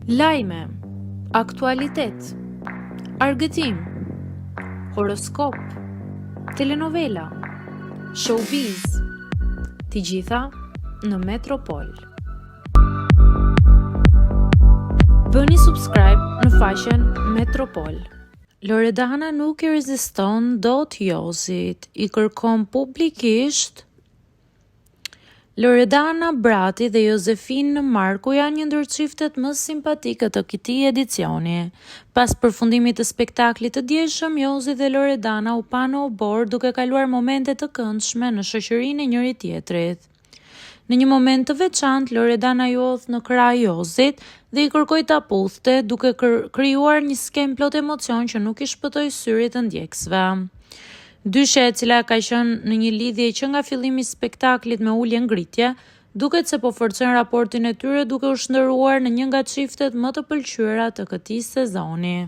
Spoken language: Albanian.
Lajme, aktualitet, argëtim, horoskop, telenovela, showbiz, të gjitha në Metropol. Bëni subscribe në faqen Metropol. Loredana nuk i reziston dot Jozit, i kërkon publikisht Loredana Brati dhe Jozefina Marku janë një ndër çiftet më simpatike të këtij edicioni. Pas përfundimit të spektaklit të djeshëm, Jozi dhe Loredana u panë në oborr duke kaluar momente të këndshme në shoqërinë e njëri-tjetrit. Në një moment të veçantë, Loredana iu hodh në krah Jozit dhe i kërkoi ta puthte, duke krijuar një skenë plot emocion që nuk i shpëtoi syrit të ndjekësve. Dyshja e cila ka qenë në një lidhje që nga fillimi i spektaklit me ulje-ngritje, duket se po forcojnë raportin e tyre duke u shndërruar në një nga çiftet më të pëlqyera të këtij sezoni.